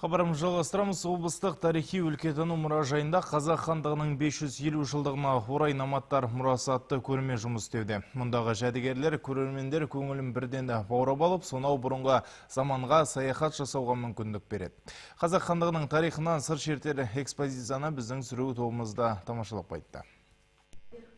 Хабарымызды жалғастырамыз. Облыстық тарихи өлкетану мұражайында Қазақ хандығының 550 жылдығына орай «Номадтар мұрасы» атты көрме жұмыс істеуде. Мұндағы жәдігерлер көрермендер көңілін бірден баурап алып, сонау бұрынғы заманға саяхат жасауға мүмкіндік береді. Қазақ хандығының тарихынан сыр шертер экспозицияны біздің түсіру тобымыз да тамашалап қайтты.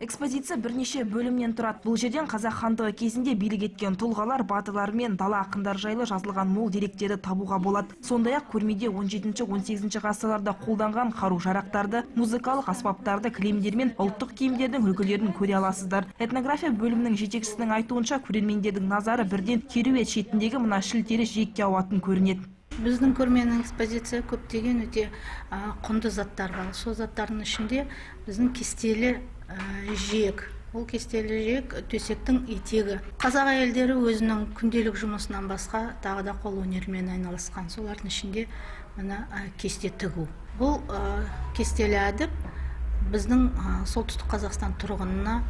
Экспозиция бірнеше бөлімнен тұрады. Бұл жерден Қазақ хандығы кезінде билік еткен тұлғалар, батырлар мен дала ақындары жайлы жазылған мол деректерді табуға болады. Сондай-ақ көрмеде 17-18 ғасырларда қолданған қару-жарақтарды, музыкалық аспаптарды, кілемдер мен ұлттық киімдердің үлгілерін көре аласыздар. Этнография бөлімінің жетекшісінің айтуынша, көрермендердің назары бірден кереует шетіндегі мына шілтері жиекке ауатын көрінеді. Біздің көрменің экспозиция көптеген өте құнды заттар бар. Сол заттардың ішінде біздің кестелі жиек. Ол кестелі жиек — төсектің етегі. Қазақ әйелдері өзінің күнделік жұмысынан басқа тағы да қол өнерімен айналысқан. Солардың ішінде мына кесте тігу. Бұл кестелі әдіп біздің Солтүстік Қазақстан тұрғынына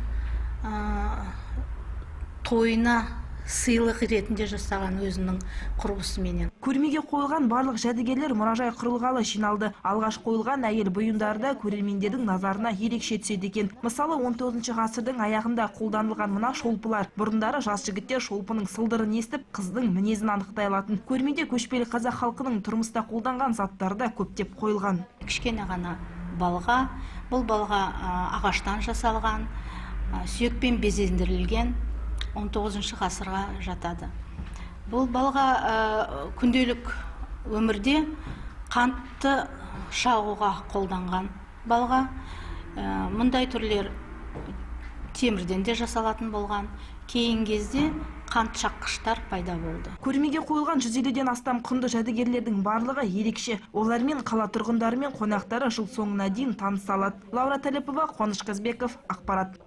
тойына сыйлық ретінде жасаған өзінің құрбысыменен. Көрмеге қойылған барлық жәдігерлер мұражай құрылғалы жиналды. Алғаш қойылған әйел бұйымдары да көрермендердің назарына ерекше түседі екен. Мысалы, 19 ғасырдың аяғында қолданылған мына шолпылар. Бұрындары жас жігіттер шолпының сылдырын естіп, қыздың мінезін анықтай алатын. Көрмеде көшпелі қазақ халқының тұрмыста қолданған заттары да көптеп қойылған. Кішкене ғана балға. Бұл балға ағаштан жасалған, сүйекпен безендірілген, 19 ғасырға жатады. Бұл балға күнделік өмірде қантты шағуға қолданған балға. Мұндай түрлер темірден де жасалатын болған. Кейін кезде қант шаққыштар пайда болды. Көрмеге қойылған 150-ден астам құнды жәдігерлердің барлығы ерекше. Олармен қала тұрғындары мен қонақтары жыл соңына дейін таныса алады. Лаура Талепова, Қуаныш Қазбеков, ақпарат.